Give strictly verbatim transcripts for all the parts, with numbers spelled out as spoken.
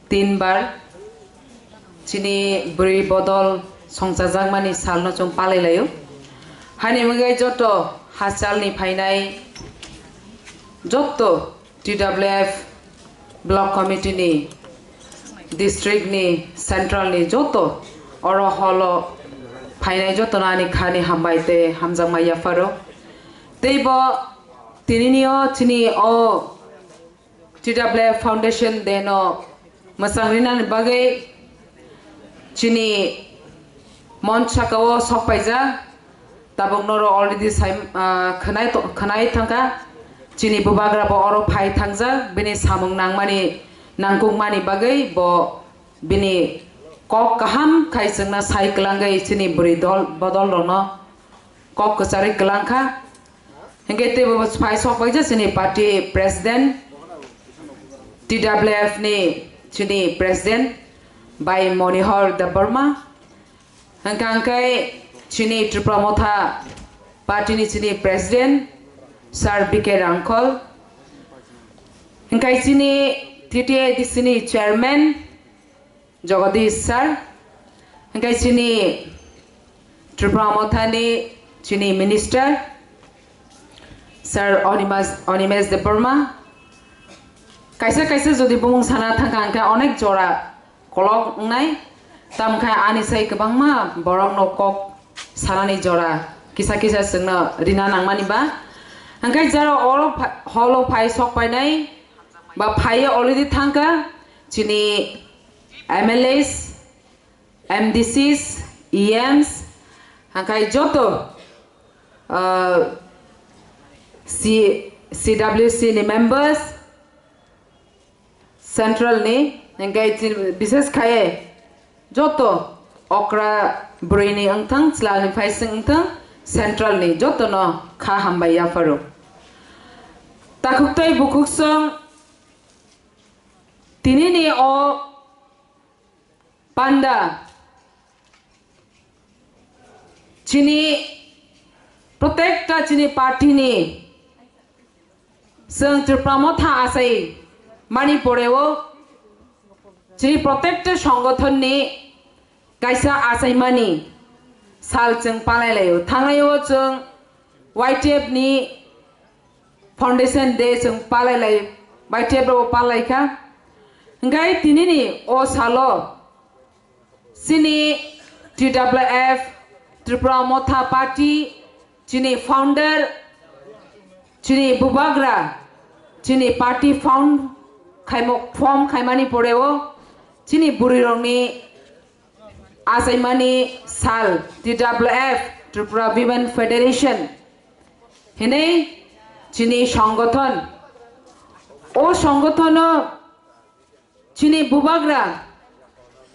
tinbar chini bwrwi bodol songchajakmani salno chwng palai laio. Haini bagwi joto hachalni phainai joto T W F Block Committee ni, district ni, central ni joto oro hall o phainai jotono ani khani hambai tei hamjakma yapharo. Tei bo tinini o chini o T W F Foundation Day no mwchang rinani bagwi chini monch saka o sok paijak. Tabuk norok already sai, ah, khwnai to-, khwnai thangkha. Chini bubagra bo oro phai thangjak, bini samung nangmani, nangkukmani bagwi bo bini kok kaham khai chwngno sai kwlangwi chini bwrwi dol bodol rokno kok kwcharwi kwlangkha. Hinkhe teibo phai sok paijak chini party president, T W F ni chini president bai Monihar Debbarma. Hwnkha hwnkhe chini Tripura Motha party ni chini president Sir B K Rangkhol. Hwnkhe chini T T A D C ni chairman Jagadish sir, hwnkhe chini Tripura Mothani chini minister sir Onimas-, Onimesh Debbarma, kaisa kaisa jodi bumung sana thangkha hwnkhe onek jora kolok wngnai, tamkhe ani sai kwbangma borokno kok sanani jora kisa kisa chwngno rina nangmani ba. Hwnkhe jara oro pha-, holo phai sok painai ba phaiya already thangkha chini M L As, M D Cs, E Ms, hwnkhe joto, ah, C-, C W C ni members, central ni, hwnkhe chini bises khai joto okra bwrwi ni wngthang, chwla ni phaising wngthang, central ni joto no kha hambai yapharo. Takhuk tei bukhuk song tini ni o panda chini protekta chini party ni chwng Tripura Motha achai mani poreo chini protekta songothon ni kaisa achaimani sal chwng palai laio. Thangnai o chwng Y T F ni Foundation Day chwng palai lai, Y T F rok palai kha. Hwnkhe tini ni o salo chini T W F Tripura Motha Party chini founder, chini bubagra, chini party found khaimo, form khaimani poreo chini bwrwi rokni achaimani sal T W F, Tripura Women Federation hinwi chini songothon. O songothon o chini bubagra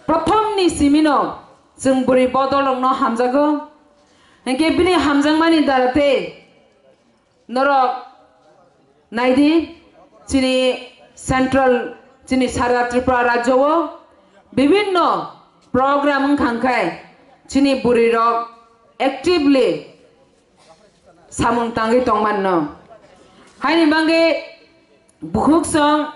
prothom ni simi no chwng bwrwi bodol rok no hamjago. Hinkhe bini hamjakmani dara tei norok naidi, chini central, chini sara Tripura rajyo o bibinno program wngkha hwnkhe chini bwrwi rok actively samung tangwi tongman no. Haini bagwi bukhuk song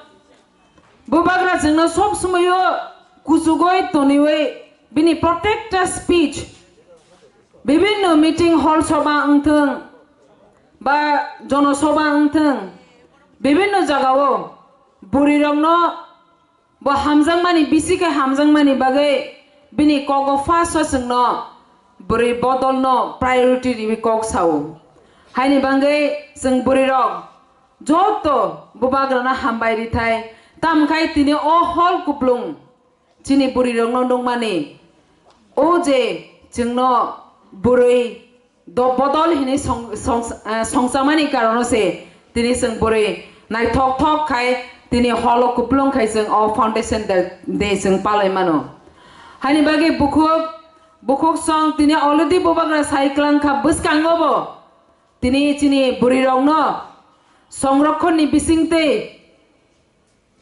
bubagra chwngno sob somoyo kuchugwi toniwi bini protekta speech, bibinno meeting hall soba wngthwng ba jonosoba wngthwng, bibinno jagao bwrwirokno bo hamjakmani, bisi khe hamjakmani bagwi bini kogo first o chwngno bwrwi bodolno priority riwi kok sao. Haini bagwi chwng bwrwirok joto bubagrano hambai rithai, tamkhai tini o hol kuplung chini bwrwirokno nukmani, o je chwngno bwrwi do-, bodol hinwi song-, song-, eh, songchamani karono se tini chwng bwrwi naithok thok khai tini holo kuplung khai chwng o foundation day, day chwng palai mano. Haini bagwi bukhuk, bukhuk song tini already bubagra sai kwlangkha bwskango bo tini chini bwrwirokno songrokhonni bisingtwi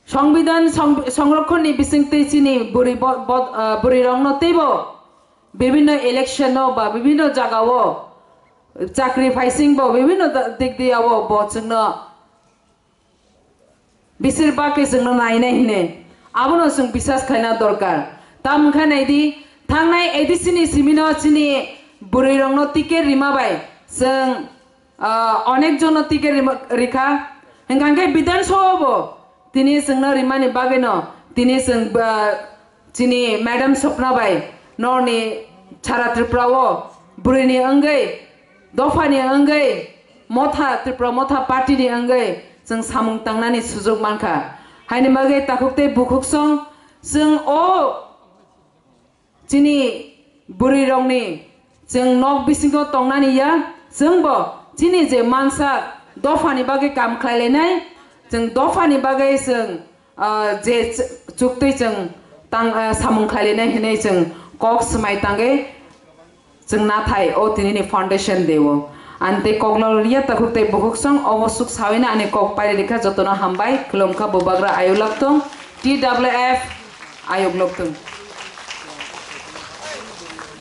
Songbidan song-, songrokhonni bisingtwi chini bwrwi bo-, bo-, ah, bwrwirokno teibo bibinno election-o ba bibinno jagao chakri phaisingbo bibinno da-, dik diao bo chwngno bisir bakhe chwngno nainai hine. Abono chwng bisas khlaina dorkar. Tamo wngkha naidi, thangnai A D C ni simino chini bwrwirokno ticket rima bai chwng, ah, onek jono ticket rima, rikha. Hwnkha khe Bidhan Sabha bo tini chwngno rimani bagwino tini chwng, ah, chini Madam Swapna bai norni Chara Tripura o bwrwini wngwi, dophani wngwi, motha, Tripura Motha Party ni wngwi chwng samung tangnani sujok mankha. Haini bagwi takhuk tei bukhuksong chwng o chini bwrwirokni chwng nok bisingo tongnani ya, chwngbo chini je mansa dophani bagwi kam khlailainai, chwng dophani bagwi chwng, ah, je ch-, chuktwi chwng tang, ah, samung khlailainai hinwi chwng kok swmai tangwi chwng nathai o tinini foundation day o. Ani tei kokno riya takhuk tei bukhuksong obo suk sawina ani kok pairi rikha, jotono hambai, khulumkha, bubagra ayuk lok tung, T W F ayuk lok tung.